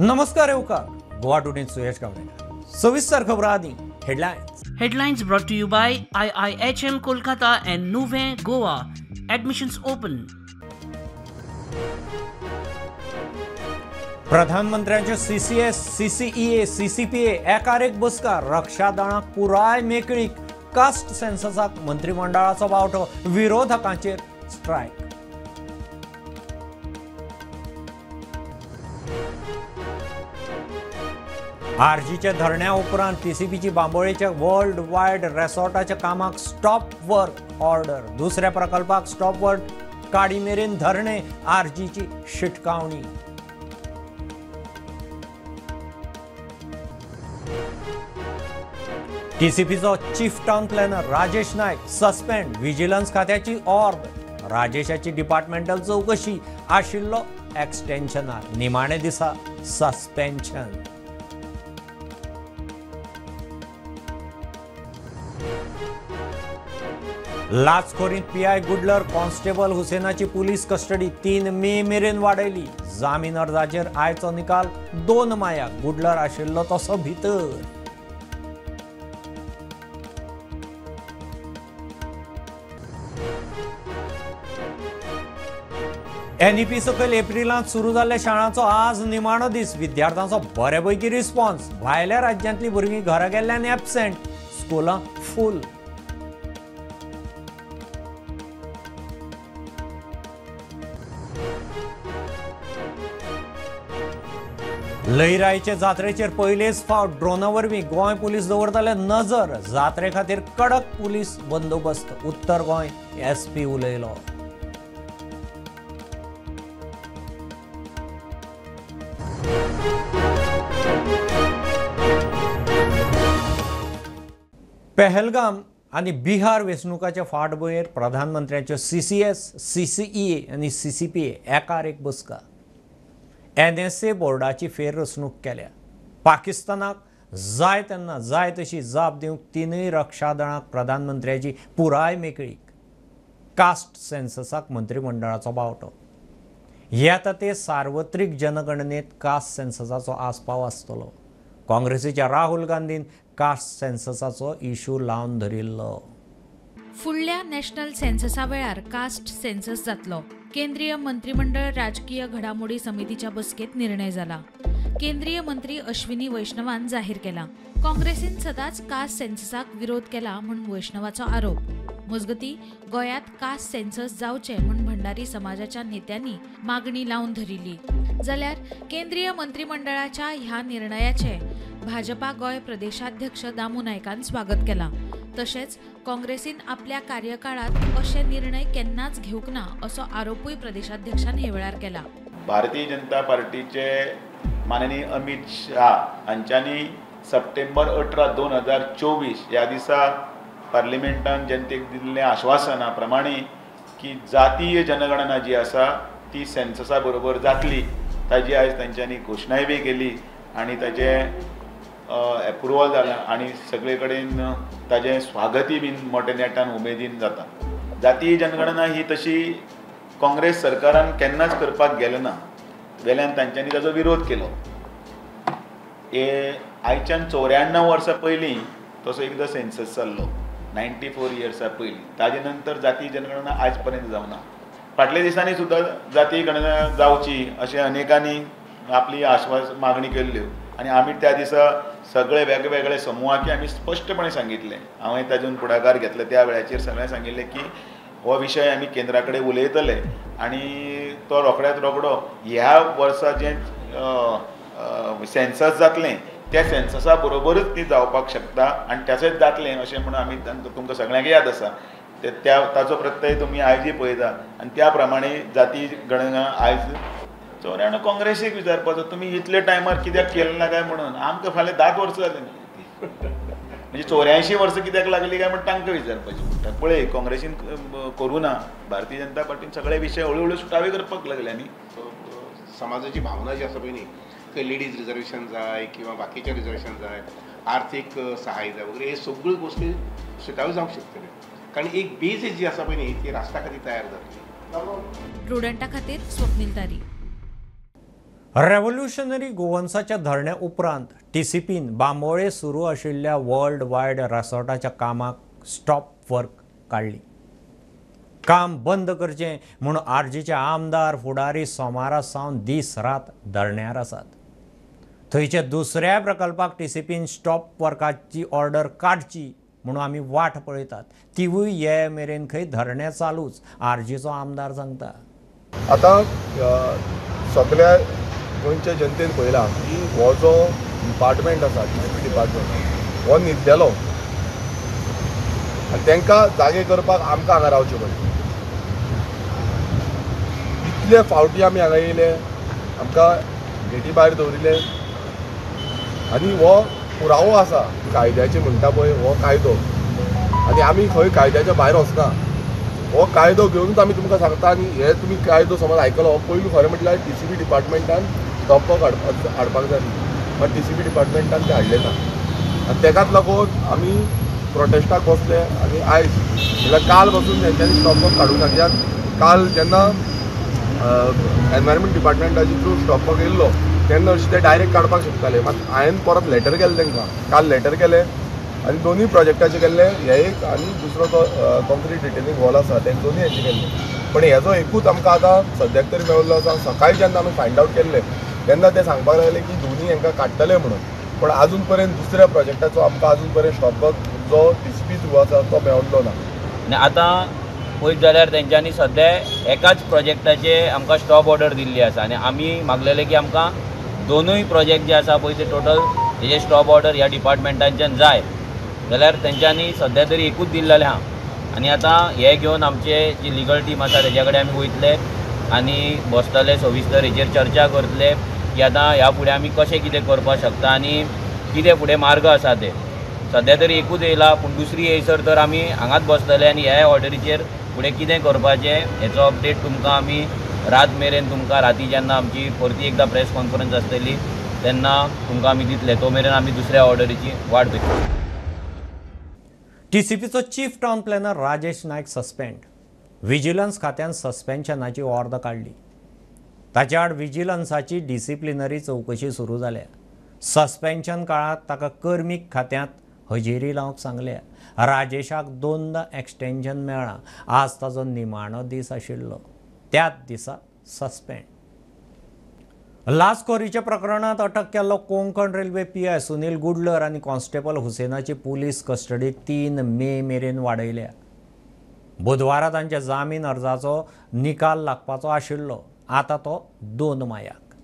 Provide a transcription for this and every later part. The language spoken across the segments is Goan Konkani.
नमस्कार येवकार गोवा टुडेन सुयश गावडेकर. सविस्तर खबरां आदी headlines. Headlines brought to you by IIHM Kolkata and Nuvem Goa. Admissions open. प्रधानमंत्र्यांच्यो CCS, CCEA, CCPA एकार एक बसका. रक्षा दळांक पुराय मेकळीक. कास्ट सेन्ससाक मंत्रिमंडळाचो बावटो. विरोधकांचेर स्ट्रायक. आरजीच्या धरण्या उपरांत टीसीपीची बांबोळेच्या वर्ल्ड वायड रेसॉर्टाच्या कामाक स्टॉप वर्क ऑर्डर. दुसऱ्या प्रकल्पाक स्टॉप वर्क काडी मेरेन धरणे. आरजीची शिटकावणी. टीसीपीचो chief town planner Rajesh Naik suspend. Vigilance खात्याची ऑर्द. राजेशाची डिपार्टमेंटल चौकशी. आशिल्लो एक्सटेन्शनार. निमाणे दिसा सस्पेन्शन. लाचखोरींत पीआय गुडलर कॉन्स्टेबल हुसेनाची पुलीस कस्टडी 3 मे मेरेन वाडयली. जामीन अर्जाचेर आयचो निकाल 2 मायाक. गुडलर आशिल्लो तसो भितर. एनईपी सकयल एप्रिलांत सुरू जाल्ल्या शाळांचो आज निमाणो दीस. विद्यार्थ्यांचो बरे पैकी रिस्पॉन्स. भायल्या राज्यांतलीं भुरगीं घरा गेल्ल्यान एबसेंट. स्कुलां फूल. लईराईचे जात्रेचेर पयलेच फावट ड्रोना वरवीं गोंय पुलीस दवरताले नजर. जात्रे खातीर कडक पुलीस बंदोबस्त. उत्तर गोंय एसपी उलयलो. पेहलगाम आनी बिहार वेंचणुकाच्या फाटभुंयेर प्रधानमंत्र्यांच्यो सीसीएस, सीसीईए आनी सीसीपीए एकार एक बसका. एनएसए बोर्डाची फेररचणूक केल्या. पाकिस्तानाक जाय तेन्ना जाय तशी जाप दिवंक तिनूय रक्षा दळांक प्रधानमंत्र्याची पुराय मेकळीक. कास्ट सेन्ससाक मंत्रिमंडळाचो बावटो. येता ते सार्वत्रिक जनगणनेत कास्ट सेन्ससाचो आस्पाव आसतलो. काँग्रेसीच्या राहुल गांधीन कास्ट सेन्ससाचो इशू लावन धरिल्लो. फुडल्या नॅशनल सेन्ससा वेळार कास्ट सेन्सस जातलो. केंद्रीय मंत्रिमंडळ राजकीय घडामोडी समितीच्या बसकेत निर्णय जाला. केंद्रीय मंत्री अश्विनी वैष्णवान जाहीर केला. काँग्रेसीन सदांच कास्ट सेन्ससाक विरोध केला म्हूण वैष्णवाचो आरोप. मजगती गोंयांत कास्ट सेन्सस जावचे म्हूण भंडारी समाजाच्या नेत्यांनी मागणी लावन धरिल्ली. जाल्यार केंद्रीय मंत्रिमंडळाच्या ह्या निर्णयाचे भाजपा गोंय प्रदेशाध्यक्ष दामू नायकान स्वागत केलां. तशेंच काँग्रेसीन आपल्या कार्यकाळात अशे निर्णय केन्नाच घेवंक ना असो आरोपूय प्रदेशाध्यक्षान हे वेळार केला. भारतीय जनता पार्टीचे माननीय अमित शाह हांच्यांनी सप्टेंबर 18, 2024 ह्या दिसा पार्लिमेंटान जनतेक दिल्ल्या आश्वासना प्रमाणे की जातीय जनगणना जी आसा ती सेन्ससा बरोबर जातली ताजी आयज तांच्यांनी घोशणाय बी केली आनी ताजें एप्रुवल जाला आनी सगळे कडेन ताजें स्वागतूय बीन मोठ्या नेटान उमेदीन जाता. जातीय जनगणना ही तशी काँग्रेस सरकारान केन्नाच करपाक गेलें ना, वेल्यान तांच्यांनी ताजो विरोध केलो. हे आयच्यान 94 वर्सां पयलीं तसो एकदां सेन्सस जाल्लो 94 इयर्सां पयलीं. ताजे नंतर जातीय जनगणना आयज पर्यंत जावना. फाटल्या दिसांनी सुद्दां जातीय गणना जावची अशें अनेकांनी आपली आश्वास मागणी केल्ल्यो आनी आमी त्या दिसा सगळे वेगवेगळे समुहाक आमी स्पश्टपणे सांगितलें. हांवें ताजून फुडाकार घेतलो त्या वेळाचेर सगळें सांगिल्लें की हो विशय आमी केंद्रा कडेन उलयतले आनी तो रोखड्यात रोखडो ह्या वर्सा जें सेन्सस जातलें त्या सेन्ससा बरोबरूच ती जावपाक शकता आनी तशेंच जातलें अशें म्हणून आमी तुमकां सगळ्यांक याद आसा. त्या ताचो प्रत्यय तुमी आयजूय पळयता आनी त्या प्रमाणे जाती गणना आयज 94 काँग्रेसीक विचारपाचो तुमी इतले टायमार कित्याक केलें ना काय म्हणून. आमकां फाल्यां 10 वर्सां जालीं म्हणजे 84 वर्सां कित्याक लागली काय म्हण तांकां विचारपाचें पडटा. पळय काँग्रेसीन करूं ना, भारतीय जनता पार्टीन सगळे विशय हळू हळू सुटावे करपाक लागले. आनी समाजाची भावना जी आसा पळय न्ही, थंय लेडीज रिजर्वेशन जाय किंवा बाकीचें रिजर्वेशन जाय, आर्थीक सहाय्य जाय वगैरे, हे सगळ्यो गोश्टी सुटाव्यो जावंक शकतल्यो. कारण एक बेज जी आसा पळय न्ही ती राष्ट्रा खातीर तयार जातली. प्रुडंटा खातीर स्वप्नील तारी. रेव्होल्युशनरी गोवन्साच्या धरण्या उपरांत टीसीपीन बांबोळे सुरू आशिल्ल्या वर्ल्ड वायड रिसॉर्टाच्या कामाक स्टॉप वर्क काडली. काम बंद करचें म्हूण आरजीचे आमदार फुडारी सोमारा सावन दीस रात धरण्यार आसात. थंयच्या दुसऱ्या प्रकल्पाक टीसीपीन स्टॉप वर्काची ऑर्डर काडची म्हणून आमी वाट पळयतात. तिवूय ये मेरेन खंय धरणे चालूच, आरजीचो आमदार सांगता. आतां सगळ्या गोंयच्या जनतेन पळयलां की हो जो डिपार्टमेंट आसा टीसीपी डिपार्टमेंट हो न्हिदलेलो आनी तांकां जागे करपाक आमकां हांगा रावचें पडलें. इतले फावटी आमी हांगा येयले, आमकां गेटी भायर दवरिल्ले आनी हो पुरावो आसा कायद्याचे म्हणटा पळय हो कायदो आनी आमी खंय कायद्याच्या भायर वचना. हो कायदो घेवनूच आमी तुमकां सांगता आनी हे तुमी कायदो समज आयकलो. पयलू खरें म्हटल्यार टीसीपी डिपार्टमेंटान स्टॉप वर्क हाडपाक जाय, पण टीसीपी डिपार्टमेंटान ते हाडलें ना आनी तेकाच लागून आमी प्रोटेस्टाक बसले आनी आयज म्हळ्यार काल बसून तेंच्यांनी स्टॉप वर्क काडूंक ना. कित्याक काल जेन्ना एनवायरमेंट डिपार्टमेंटाचे थ्रू स्टॉप वर्क येयल्लो तेन्ना अशें ते डायरेक्ट काडपाक शकताले. मात हांवें परत लेटर केलें तांकां, काल लेटर केलें आनी दोनूय प्रोजेक्टाचे केल्ले, हे एक आनी दुसरो तो कॉन्क्रीट रिटेनिंग वॉल आसा ते दोनूय हेचे केल्ले. पण हेजो एकूच आमकां आतां सद्याक तरी मेळिल्लो आसा. सकाळी जेन्ना आमी फायंड आवट केल्ले तेन्ना ते सांगपाक लागले की दोनूय हांकां काडटले म्हणून, पण आजून पर्यंत दुसऱ्या प्रोजेक्टाचो आमकां आजून पर्यंत स्टॉप वर्क जो टीसीपी थ्रू आसा तो मेळिल्लो ना. आनी आतां पळयत जाल्यार तेंच्यांनी सद्या एकाच प्रोजेक्टाचे आमकां स्टॉप ऑर्डर दिल्ली आसा आनी आमी मागलेले की आमकां दोनूय प्रोजेक्ट जे आसा पळय ते टोटल हेजे स्टॉप ऑर्डर ह्या डिपार्टमेंटांच्यान जाय जाल्यार तेंच्यांनी सद्या तरी एकूच दिल्लेलें आहा. आनी आतां हे घेवन आमचे जी लिगल टीम आसा तेज्या कडेन आमी वयतले आनी बसतले सविस्तर हेचेर चर्चा करतले की आतां ह्या फुडें आमी कशें कितें करपाक शकता आनी कितें फुडें मार्ग आसा ते. सद्या तरी एकूच येयला पूण दुसरी येयसर तर आमी हांगाच बसतले आनी ह्या ऑर्डरीचेर फुडें कितें करपाचें हेचो अपडेट तुमकां आमी रात मेरेन तुमकां राती जेन्ना आमची परती एकदां प्रेस कॉन्फरन्स आसतली तेन्ना तुमकां आमी दितले. तो मेरेन आमी दुसऱ्या ऑर्डरीची वाट पळयतले. टीसीपीचो chief town planner Rajesh Naik suspend. Vigilance खात्यान सस्पेन्शनाची ऑर्द काडली. ताच्या आड विजिलन्साची डिसिप्लिनरी चवकशी सुरू जाल्या. सस्पेन्शन काळांत ताका कर्मीक खात्यांत हजेरी लावंक सांगल्या. राजेशाक दोनदां एक्सटेन्शन मेळ्ळां. आज ताजो निमाणो दीस आशिल्लो, त्याच दिसा सस्पेंड. लाचखोरीच्या प्रकरणांत अटक केल्लो कोंकण रेल्वे पीआय सुनील गुडलर आनी कॉन्स्टेबल हुसेनाची पुलीस कस्टडी 3 मे मेरेन वाडयल्या. बुधवारा तांच्या जामीन अर्जाचो निकाल लागपाचो आशिल्लो, आतां तो 2 मायाक.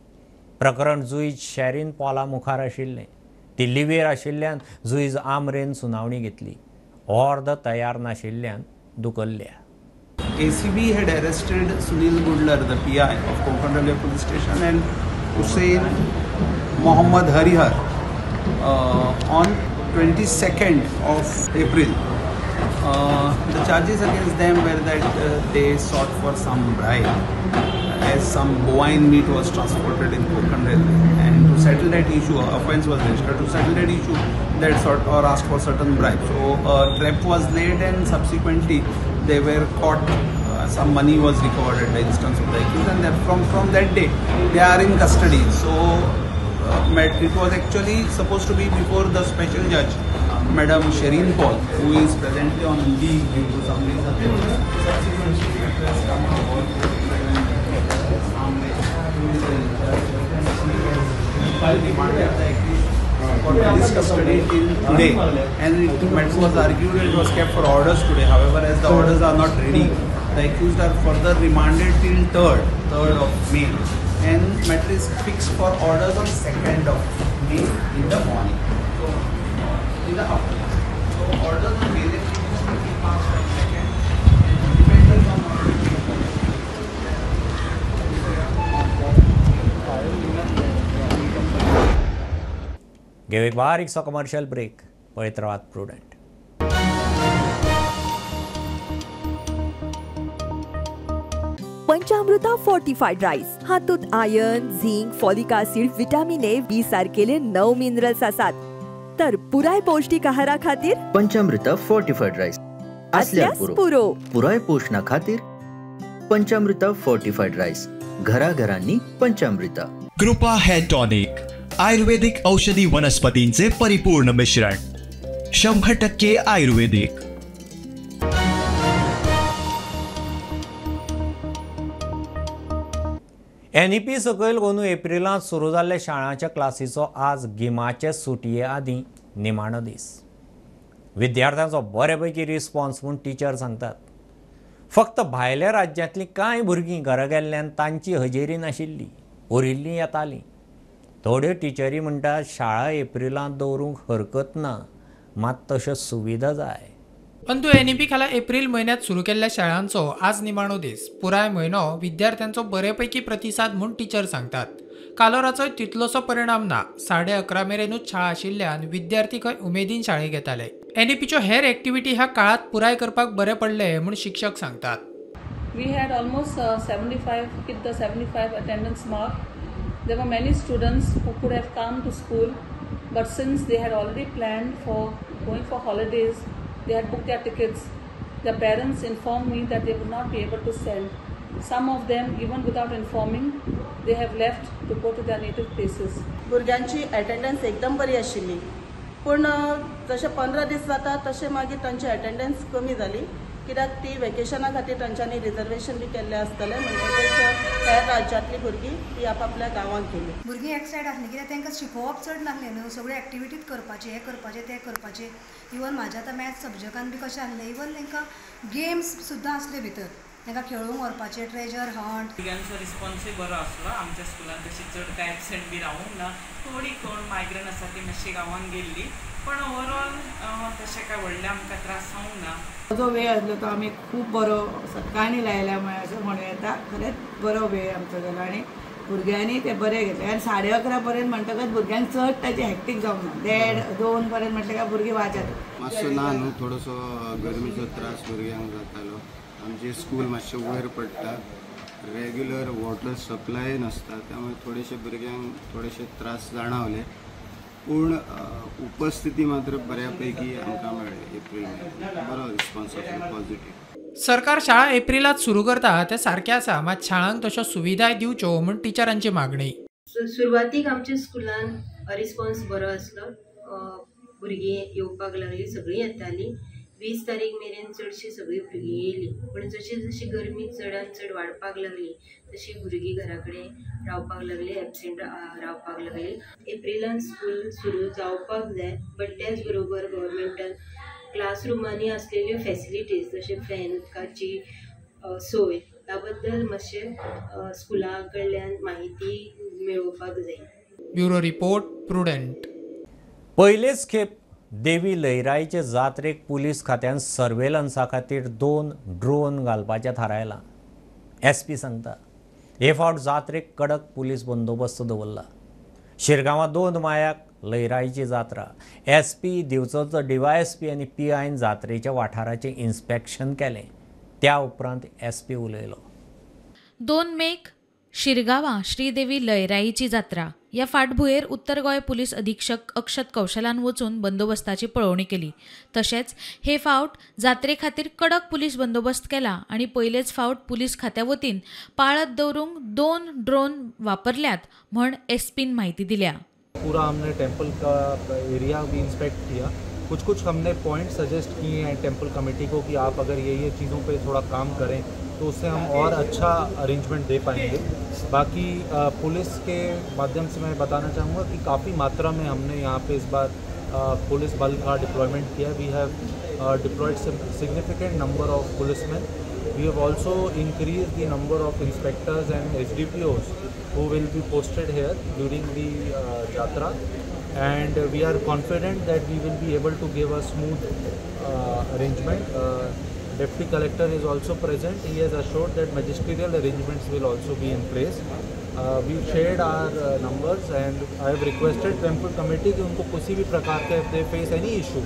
प्रकरण जुईज शॅरीन पॉला मुखार आशिल्लें. ती लिवेर आशिल्ल्यान जुईज आमरेन सुनावणी घेतली. ऑर्द तयार नाशिल्ल्यान दुकल्ल्या. ACB had arrested Sunil Gudlar, the PI of Konkan Railway Police Station, and Hussain Mohammad Harihar on 22nd of April. The charges against them were that they sought for some bribe as some bovine meat was transported in Konkan Railway, and to settle that issue, offence was registered. To settle that issue, they sought or asked for certain bribe. So a trap was laid, and subsequently they were caught. Some money was recovered at the instance of the accused, and from that day they are in custody. So it was actually supposed to be before the special judge, Madam Shereen Paul, who is presently on leave due to some reason. Subsequently, it has come about. Demanded the accused for police custody till today, and it was argued it was kept for orders today. However, as the orders are not ready, the accused are further remanded till 3rd of May, and matter is fixed for orders on 2nd of May in the morning. So in the afternoon. So orders on various issues will be passed on 2nd, and depending on घेऊ एक बारीकसो कमर्शियल ब्रेक. पळयत रावात प्रुडंट. पंचामृता फोर्टिफाईड राईस हातूंत iron, zinc, folic acid, vitamin A, B सारकेले 9 मिनरल्स आसात. तर पुराय पौष्टिक आहारा खातीर पंचामृता फोर्टिफाईड राईस आसल्यार पुरो. पुराय पोषणा खातीर पंचामृता फोर्टिफाईड राईस, घराघरांनी पंचामृता. कृपा हेअर टॉनिक, आयुर्वेदिक औषधी वनस्पतींचे परिपूर्ण मिश्रण, 100% आयुर्वेदिक। एनईपी सकयल अंदू एप्रिलांत सुरू जाल्ल्या शाळांच्या क्लासीचो आज गिमाचे सुटये आदीं निमाणो दीस। विद्यार्थ्यांचो बरेपैकी रिस्पॉन्स म्हूण टिचर सांगतात। फक्त भायल्या राज्यांतलीं कांय भुरगीं घरा गेल्ल्यान तांची हजेरी नाशिल्ली, उरिल्लीं येतालीं। थोड्यो टिचरी म्हणटात शाळा एप्रिलांत दवरूंक हरकत ना, मात तश्यो सुविधा जाय। अंदू एनईपी खाला एप्रिल म्हयन्यांत सुरू केल्ल्या शाळांचो आज निमाणो दीस। पुराय म्हयनो विद्यार्थ्यांचो बरेपैकी प्रतिसाद म्हूण टिचर सांगतात। कालोराचोय तितलोसो परिणाम ना। 11:30 मेरेनूच शाळा आशिल्ल्यान विद्यार्थी खंय उमेदीन शाळेक येताले। एनईपीच्यो हेर एक्टिविटी ह्या काळांत पुराय करपाक बरें पडलें म्हूण शिक्षक सांगतात। We had almost 75, hit the 75 attendance mark. There were many students who could have come to school, but since they had already planned for going for holidays, they had booked their tickets. Their parents informed me that they would not be able to send. Some of them, even without informing, they have left to go to their native places. भुरग्यांची अटेंडन्स एकदम बरी आशिल्ली, पूण जशे 15 दीस जाता तशें मागीर तांची अटेंडन्स कमी जाली, कित्याक ती वेकेशना खातीर तांच्यांनी रिजर्वेशन बी केल्लें आसतलें, म्हणटकच हेर राज्यांतलीं भुरगीं ती आपापल्या गांवांत गेली। भुरगीं एक्सायट आसलीं कित्याक तांकां शिकोवप चड नासलें न्हू, सगळ्यो एक्टिविटीज करपाचें, हें करपाचें, तें करपाचें। इवन म्हाज्या आतां मॅथ्स सब्जॅक्टान बी कशें आसलें, इवन तांकां गेम्स सुद्दां आसले भितर, तांकां खेळूंक व्हरपाचें, ट्रेजर हंट। भुरग्यांचो रिस्पॉन्सूय बरो आसलो। आमच्या स्कुलान तशी चड कांय एबसेंट बी रावूंक ना। थोडी कोण मायग्रंट आसा ती मातशी गांवांत गेल्ली, पण ओवरऑल तशें कांय व्हडलें आमकां त्रास जावंक ना। जो वेळ आसलो तो आमी खूब बरो सकाळीं लायला म्हळ्यार अशें म्हणूं येता, खरेंच बरो वेळ आमचो जालो आनी भुरग्यांनी ते बरें घेतले। आनी 11:30 पर्यंत म्हणटकच भुरग्यांक चड ताचें हॅक्टीक जावंक ना। 1:30 2 पर्यंत म्हटलें काय भुरगीं वाजत। मातसो ना न्हू, थोडोसो गरमेचो त्रास भुरग्यांक जातालो। आमचें स्कूल मातशें वयर पडटा, रेग्युलर वॉटर सप्लाय नासता, त्यामुळे थोडेशे भुरग्यांक थोडेशे त्रास जाणावले, पूण उपस्थिती मात्र बऱ्यापैकी आमकां मेळ्ळी। एप्रील म्हयन्याक बरो रिस्पॉन्स आसलो, पॉझिटीव। सरकार शाळा एप्रिलांत सुरू करता तें सारकें आसा, मात शाळांक तश्यो सुविधाय दिवच्यो म्हूण टिचरांची मागणी। सुरवातीक आमच्या स्कुलान रिस्पॉन्स बरो आसलो, भुरगीं येवपाक लागलीं, सगळीं येतालीं। 20 तारीख मेरेन चडशीं सगळीं भुरगीं येयलीं, पूण जशी जशी गरमी चडान चड वाडपाक लागली तशी भुरगीं घरा कडेन रावपाक लागली, एबसेंट रावपाक लागली। एप्रिलान स्कूल सुरू जावपाक जाय, बट त्याच बरोबर गव्हर्मेंटान क्लासरुमांनी आसलेल्यो फेसिलिटीज जशें फॅन, उदकाची सोय, ह्या बद्दल मातशें स्कुला कडल्यान म्हायती मेळोवपाक जाय। Bureau report, Prudent. पयलेच खेप देवी लयराईचे जात्रेक पुलीस खात्यान सर्वेलन्सा खातीर 2 ड्रोन घालपाचें थारायलां। एसपी सांगता हे फावट जात्रेक कडक पुलीस बंदोबस्त दवरला। शिरगांवां 2 मायाक लयराईची जात्रा। एसपी, दिवचलचो डीवायएसपी आनी पीआयन जात्रेच्या वाठाराचें इन्स्पेक्शन केलें। त्या उपरांत एसपी उलयलो। 2 मेक शिरगांवां श्रीदेवी लयराईची जात्रा ह्या फाटभुंयेर उत्तर गोंय पुलीस अधीक्षक अक्षत कौशलान वचून बंदोबस्ताची पळोवणी केली। तशेंच हे फावट जात्रे खातीर कडक पुलीस बंदोबस्त केला आनी पयलेच फावट पुलीस खात्या वतीन पाळत दवरूंक 2 ड्रोन वापरल्यात म्हण एसपीन म्हायती दिल्या। पूरा हमने टेम्पल का एरिया भी इंस्पेक्ट किया। कुछ कुछ हमने पॉइंट सजेस्ट किए हैं टेम्पल कमेटी को कि आप अगर ये चीज़ों पे थोड़ा काम करें तो उससे हम और अच्छा अरेंजमेंट दे पाएंगे। बाकी पुलिस के माध्यम से मैं बताना चाहूँगा कि काफ़ी मात्रा में हमने यहाँ पे इस बार पुलिस बल का डिप्लॉयमेंट किया। We have deployed significant number of policeman. We have also increase the number of inspectors and SDPOs who will be posted here during the Jatra, and we are confident that we will be able to give a smooth arrangement. Deputy Collector is also present. He has assured that magisterial arrangements will also be in place. We shared our numbers and I have requested temple committee कि उनको किसी भी प्रकार K if they face any issue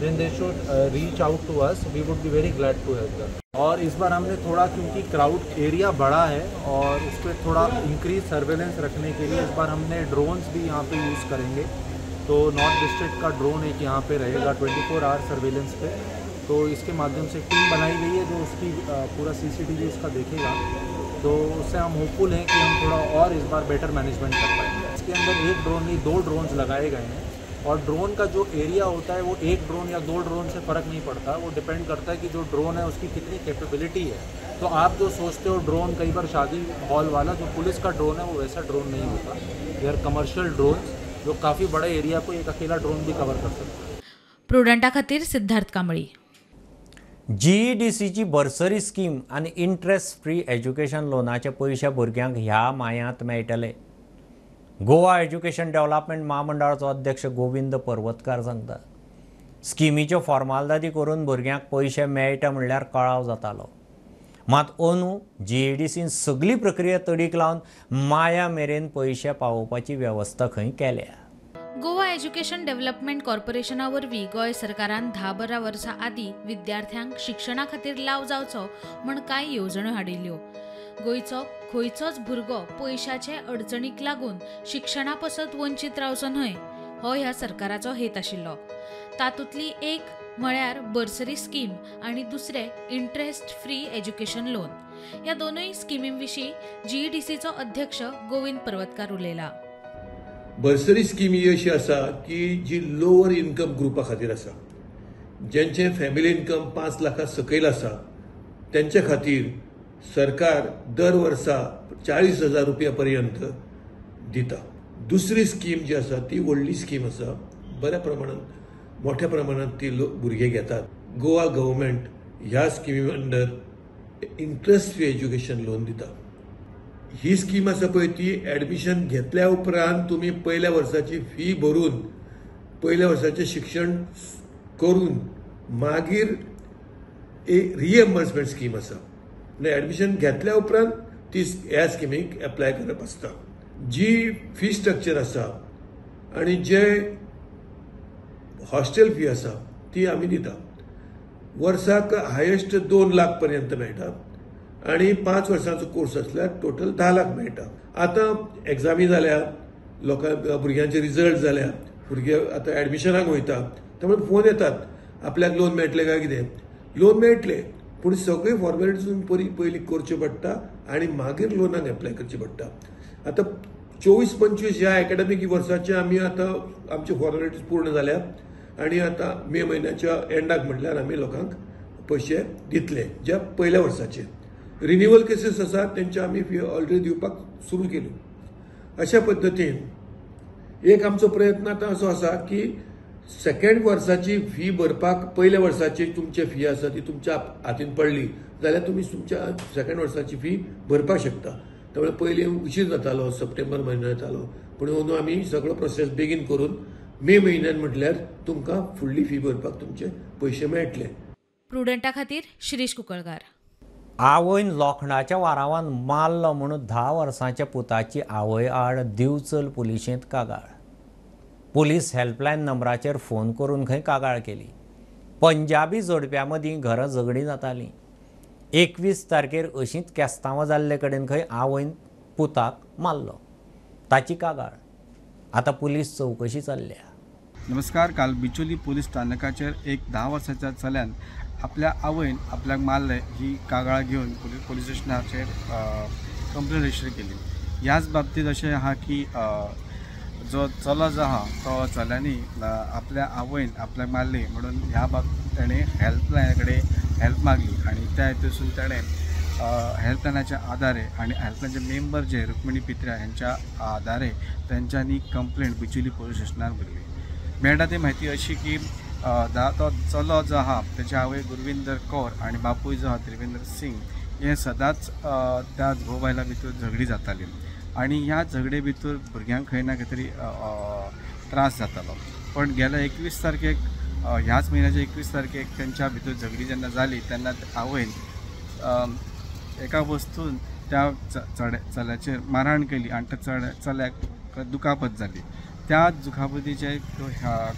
then they should reach out to us. We would be very glad to help them. Aur is bar हमने थोड़ा, क्योंकि क्राउड एरिया बड़ा है और उस पर थोड़ा इंक्रीज सर्वेलेंस रखने के लिए इस बार हमने ड्रोन्स भी यहाँ पे यूज़ करेंगे। तो नॉर्थ डिस्ट्रिक्ट का ड्रोन एक यहाँ पे रहेगा 24 our surveillance पे। तो इसके माध्यम से टीम बनाई गई है जो उसकी पूरा सीसीटीवी उसका देखेगा। तो उससे हम होपफुल हैं कि हम थोड़ा और इस बार बेटर मैनेजमेंट कर पाएंगे। इसके अंदर एक ड्रोन नहीं, 2 ड्रोन्स लगाए गए हैं और ड्रोन का जो एरिया होता है वो एक ड्रोन या 2 ड्रोन से फ़र्क नहीं पड़ता, वो डिपेंड करता है कि जो ड्रोन है उसकी कितनी कैपेबिलिटी है। तो आप जो सोचते हो ड्रोन, कई बार शादी हॉल वाला जो पुलिस का ड्रोन है वो वैसा ड्रोन नहीं होता। They are commercial drones जो काफ़ी बड़े एरिया को एक अकेला ड्रोन भी कवर कर सकता है। प्रुडंटा खातीर सिद्धार्थ कांबळी। जीईडीसीची बर्सरी स्कीम आनी इंट्रस्ट फ्री एज्युकेशन लोनाचे पयशे भुरग्यांक ह्या मायांत मेळटले। गोवा एज्युकेशन डेव्हलपमेंट म्हामंडळाचो अध्यक्ष गोविंद पर्वतकार सांगता, स्किमीच्यो फॉर्मालदादी करून भुरग्यांक पयशे मेळटा म्हणल्यार कळाव जातालो। मात अंदू जीईडीसीन सगळी प्रक्रिया तडीक लावन माया मेरेन पयशे पावोवपाची वेवस्था खंय केल्या। गोवा एज्युकेशन डेव्हलपमेंट कॉर्पोरेशना वरवीं गोंय सरकारान 10-12 वर्सां आदीं विद्यार्थ्यांक शिक्षणा खातीर लाव जावचो म्हूण कांय येवजण्यो हाडिल्ल्यो। गोंयचो खंयचोच भुरगो पयशाचे अडचणीक लागून शिक्षणा पासत वंचीत रावचो न्हय हो ह्या सरकाराचो हेत आशिल्लो। तातूंतली एक म्हळ्यार बर्सरी स्कीम आनी दुसरें इंट्रस्ट फ्री एज्युकेशन लोन। ह्या दोनूय स्किमीं विशीं जीईडीसीचो अध्यक्ष गोविंद पर्वतकार उलयला। बर्सरी स्कीम ही अशी आसा की जी लोअर इन्कम ग्रुपा खातीर आसा, ज्यांचे फॅमिली इन्कम 5 लाखां सकयल आसा त्यांच्या खातीर सरकार दर वर्सा 40,000 रुपया पर्यंत दिता। दुसरी स्कीम जी आसा ती व्हडली स्कीम आसा, बऱ्या प्रमाणात मोठ्या प्रमाणात ती लोक भुरगे घेतात। गोवा गव्हर्मेंट ह्या स्किमी under interest free education loan दिता। ही स्कीम आसा पळय ती एडमिशन घेतल्या उपरांत तुमी पयल्या वर्साची फी भरून पयल्या वर्साचें शिक्षण करून मागीर एक रिएम्बर्समेंट स्कीम आसा। एडमिशन घेतल्या उपरांत ती ह्या स्किमीक एप्लाय करप आसता। जी फी स्ट्रक्चर आसा आनी जे हॉस्टेल फी आसा ती आमी दिता। वर्साक हायेस्ट 2 लाख पर्यंत मेळटा आनी 5 वर्सांचो कोर्स आसल्यार टोटल 10 लाख मेळटा। आतां एग्जामी जाल्या, लोकांक भुरग्यांचे रिजल्ट जाल्या, भुरगे आतां एडमिशनाक वयता, त्यामुळे फोन येतात आपल्याक लोन मेळटलें काय कितें। लोन मेळटलें पूण सगळी फॉर्मेलिटीज पयलीं करच्यो पडटा आनी मागीर लोनाक एप्लाय करचें पडटा। आतां 24-25 ह्या एकाडेमीक वर्साचे आमी आतां आमच्यो फॉर्मेलिटीज पूर्ण जाल्या आनी आतां मे म्हयन्याच्या एंडाक म्हटल्यार आमी लोकांक पयशे दितले ज्या पयल्या वर्साचे। रिन्युअल केसीस आसात तेंचे आमी फी ऑलरेडी दिवपाक सुरू केली। अशा पद्दतीन एक आमचो प्रयत्न आतां असो आसा की सेकंड वर्साची फी भरपाक पयल्या वर्साची तुमची फी आसा ती तुमच्या हातीन पडली जाल्यार तुमी तुमच्या सेकंड वर्साची फी भरपाक शकता। त्यामुळे पयलीं उशीर जातालो, सप्टेंबर म्हयनो येतालो, पूण अंदू आमी सगळो प्रोसेस बेगीन करून मे म्हयन्यान म्हटल्यार तुमकां फुडली फी भरपाक तुमचे पयशे मेळटले। प्रुडंटा खातीर शिरीष कुंकळकार। आवयन लोखणाच्या वारावान मारलो म्हणून 10 वर्सांच्या पुताची आवय आड दिवचल पुलिशेंत कागाळ। पुलीस हेल्पलायन नंबराचेर फोन करून खंय कागाळ केली। पंजाबी जोडप्यां मदीं घरां झगडीं जातालीं। 21 तारखेर अशींच केस्तांवां जाल्ले कडेन खंय आवयन पुताक मारलो, ताची कागाळ। आतां पुलीस चवकशी चल्ल्या। नमस्कार। काल बिचोली पुलीस स्थानकाचेर एक 10 वर्साच्या चल्यान आपल्या आवयन आपल्याक मारले ही कागाळ घेवन पुलीस स्टेशनाचेर कंप्लेन रजिस्टर केली। ह्याच बाबतींत अशें आहा की जो चलो जो आहा तो चल्यांनी आपल्या आवयन आपल्याक मारली म्हणून ह्या बाबतींत ताणें हेल्पलायना कडेन हेल्प मागली आनी त्या हेतूसून ताणें हेल्पलायनाच्या आदारे आनी हेल्पलायनाचे मेंबर जे रुक्मिणी पित्र्या ह्यांच्या आदारे तेंच्यांनी कंप्लेन बिचोली पुलीस स्टेशनार भरली। मेळटा ती म्हायती अशी की तो चलो जो आहा तेची आवय गुरविंदर कौर आनी बापूय जो आहा त्रिवेंद्र सिंग हे सदांच त्या घोव बायलां भितर झगडी जाताली आनी ह्या झगडे भितर भुरग्यांक खंय ना खंय तरी त्रास जातालो। पण गेल्या 21 तारखेक ह्याच म्हयन्याच्या 21 तारखेक तेंच्या भितर झगडी जेन्ना जाली तेन्ना आवयन एका वस्तून त्या चल्याचेर मारहाण केली आनी त्या चल्याक दुखापत जाली। त्या दुखापतीचें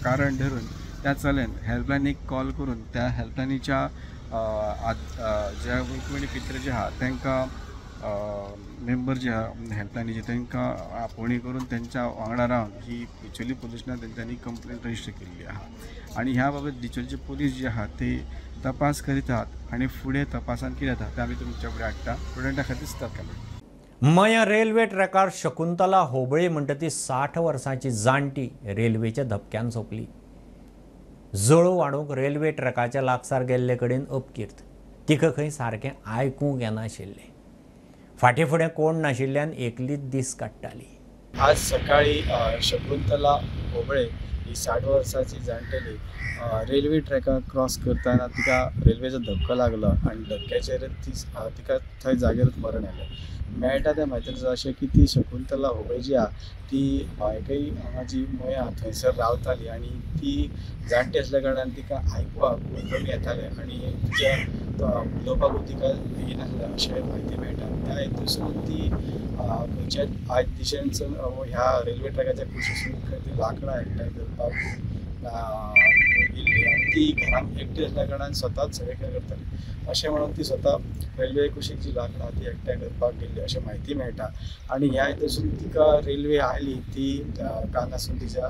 कारण धरून त्या चल्यान हेल्पलायनीक कॉल करून त्या हेल्पलायनीच्या जे रुक्मिणी पित्रे जे आहा तांकां मेंबर जे आहा हेल्पलायनीचे तांकां आपोवणी करून तेंच्या वांगडा रावन ही बिचोली पुलीस स्टेशनार तेंच्यांनी कंप्लेन रजिस्टर केल्ली आहा आनी ह्या बाबत बिचोलीचे पुलीस जे आहा ते तपास करीत आहात आनी फुडें तपासान कितें जाता तें आमी तुमच्या फुडें हाडटा. प्रुडंटा खातीर सिद्धार्थ कांबळे. मया रेल्वे ट्रॅकार शकुंतला होबळे म्हणटा ती 60 वर्सांची जाणटी रेल्वेच्या धपक्यान सोंपली. जळोव हाडूंक रेल्वे ट्रॅकाच्या लागसार गेल्ले कडेन अपकीर्त. तिका खंय सारकें आयकूंक येनाशिल्लें. फाटीं फुडें कोण नाशिल्ल्यान एकलीच दीस काडटाली. आज सकाळी शकुंतला होबळे ही 60 वर्साची जाणटेली रेल्वे ट्रॅकार क्रॉस करतना तिका रेल्वेचो धक्को लागलो आनी धक्क्याचेर ती तिका थंय जाग्यारूच मरण आयलें. मेळटा त्या म्हायतीनुसार अशें की ती शकुंतला होबळे जी आहा ती भायखळी हांगा जी मया थंयसर रावताली आनी ती जाणटी आसल्या कारणान तिका आयकुपाक कमी येतालें आनी तिच्या उलोवपाकूय तिका येनासलें अशें म्हायती मेळटा. त्या हेतूसून ती खंयच्याच आयज दिशेनसून ह्या रेल्वे ट्रॅकाच्या कुशीसून खंय ती लांकडां एकठांय करपाक गेल्ली आनी ती घरांत एकटी आसल्या कारणान स्वताच सगळें कितें करताली अशें म्हणून ती स्वता रेल्वे कुशीक जी लांकडां ती एकठांय करपाक गेल्ली अशें म्हायती मेळटा. आनी ह्या हेतूसून तिका रेल्वे आयली ती कानासून तिच्या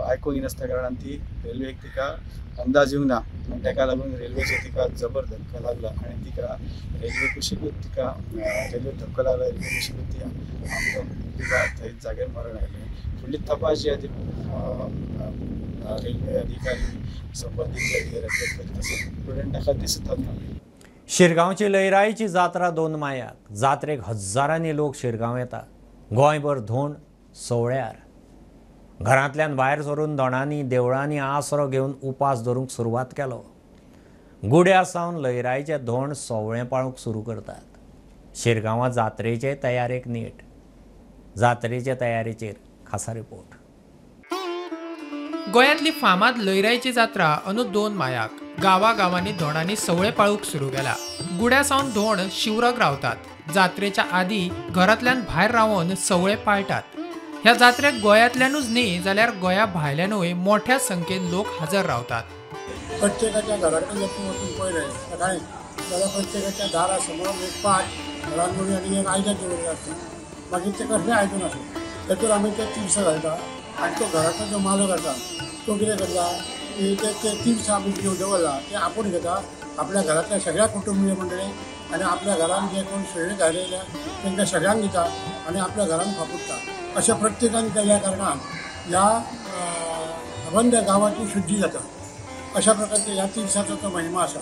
आयकूंक येनासल्या कारणान ती रेल्वेक तिका अंदाज येवंक ना आनी ताका लागून रेल्वेचो तिका जबर धक्को लागलो आनी तिका रेल्वे कुशीकूच तिका रेल्वे धक्को लागलो रेल्वे कुशीकूच ती आमकां तिका थंय जाग्यार मरण आयलें. फुडली तपास जी आहा ती रेल्वे अधिकारी संबंदीत जे अधिकारी करीत आसात. प्रुडंटा खातीर सिद्धार्थ कांबळे. शिरगांवची लयराईची जात्रा 2 मायाक. जात्रेक हजारांनी लोक शिरगांव येतात. गोंयभर धोंड सोवळ्यार. घरांतल्यान भायर सरून दोणांनी देवळांनी आसरो घेवन उपास धरूंक सुरवात केलो. गुड्या सावन लयराईचे धोंड सोवळें पाळूंक सुरू करतात. शिरगांवां जात्रेचे तयारेक नेट. जात्रेचे तयारेचेर खासा रिपोर्ट. गोंयांतली फामाद लयराईची जात्रा अंदू 2 मायाक. गांवागांवांनी धोंडांनी सवळे पाळूंक सुरू केला. गुड्या सावन धोंड शिवराक रावतात. जात्रेच्या आदी घरांतल्यान भायर रावन सवळे पाळटात. ह्या जात्रेक गोंयांतल्यानूच न्ही जाल्यार गोंया भायल्यानूय मोठ्या संख्येन लोक हजर रावतात. प्रत्येकाच्या घराकडेन जर तूं वचून पळयलें सकाळी जाल्यार प्रत्येकाच्या दारा समोर एक पाट रांगोळी आनी एक आयदन दवरिल्लें आसता. मागीर तें कसलें आयदन आसूं तातूंत आमी तें तिरसां घालता आनी तो घराचो जो मालक आसा तो कितें करता की ते तिरसां आमी घेवन दवरला ते आपूण घेता आपल्या घरांतल्या सगळ्या कुटुंबीय मंडळी आनी आपल्या घरान जे कोण सोयरे धायरे येयल्या तांकां सगळ्यांक दिता आनी आपल्या घरान फापुडटा. अशें प्रत्येकान केल्ल्या कारणान ह्या अबंध गांवाची शुद्धी जाता. अशा प्रकारचे ह्या तिरसाचो तो महिमा आसा.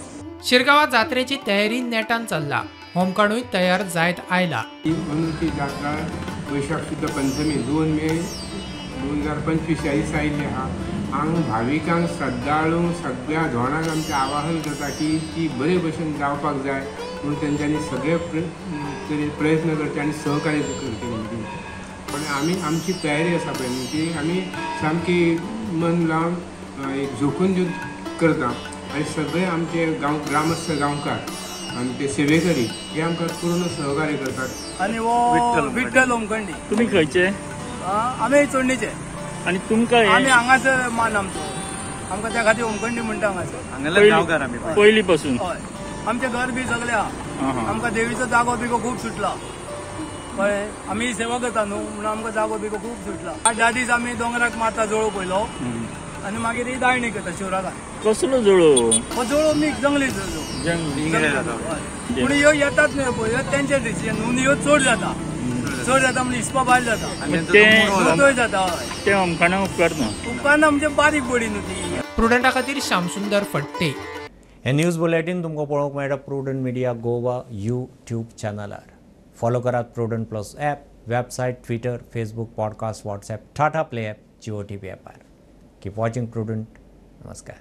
शिरगांवां जात्रेची तयारी नेटान चल्ला. होमकाणूय तयार जायत आयला. अंदूची जात्रा वैशाख शुद्ध पंचमी 2 मे 2025 ह्या दिसा आयिल्ली आहा. हांगा भाविकांक श्रद्धाळूंक सगळ्या धोणांक आमचें आवाहन करता की ती बरे भशेन जावपाक जाय म्हणून तेंच्यांनी सगळे तरेन प्रयत्न करचे आनी सहकार्य करचे कमिटीन. पण आमी आमची तयारी आसा पळय न्ही ती आमी सामकी मन लावन एक झोकून दिवन करता आनी सगळे आमचे गांव ग्रामस्थ गांवकार आनी ते सेवेकरी हे आमकां पूर्ण सहकार्य करतात. आनी हो विठ्ठल होमखंडी. तुमी खंयचे? आमी चोडणीचे. आनी तुमकां आमी हांगासर मान आमचो, आमकां त्या खातीर होमखंडी म्हणटा. हांगासर गांवकार आमी पयलीं पासून. हय, आमचें घर बी सगळें आहा. आमकां देवीचो जागो बिगो खूब सुटला. कळ्ळें, आमी सेवा करता न्हू म्हणून आमकां जागो बिगो खूब सुटला. 8-10 दीस आमी दोंगराक मारता जळोव पयलो आनी मागीर ही दाळणी करता शिवराकान. कसलो जळोव? हो जळोव मिक्स जंगली जळोव. पूण ह्यो येतात न्हय पळय, ह्यो तेंचे डिसिजन न्हू, ह्यो चड जाता. चड जाता म्हणजे हिसपा भायर जाता, जाता. ते होमखणाक उपकारना. उपकारना म्हणजे बारीक बडी न्हू ती. प्रुडंटा खातीर श्यामसुंदर फट्टे. हे न्यूज बुलेटीन तुमकां पळोवंक मेळटा प्रुडंट मिडिया गोवा यूट्यूब चॅनलार. फॉलो करात Prudent plus app, website, Twitter, Facebook, podcast, WhatsApp, Tata Play app, Jio TV ॲपार. Keep watching prudent. नमस्कार.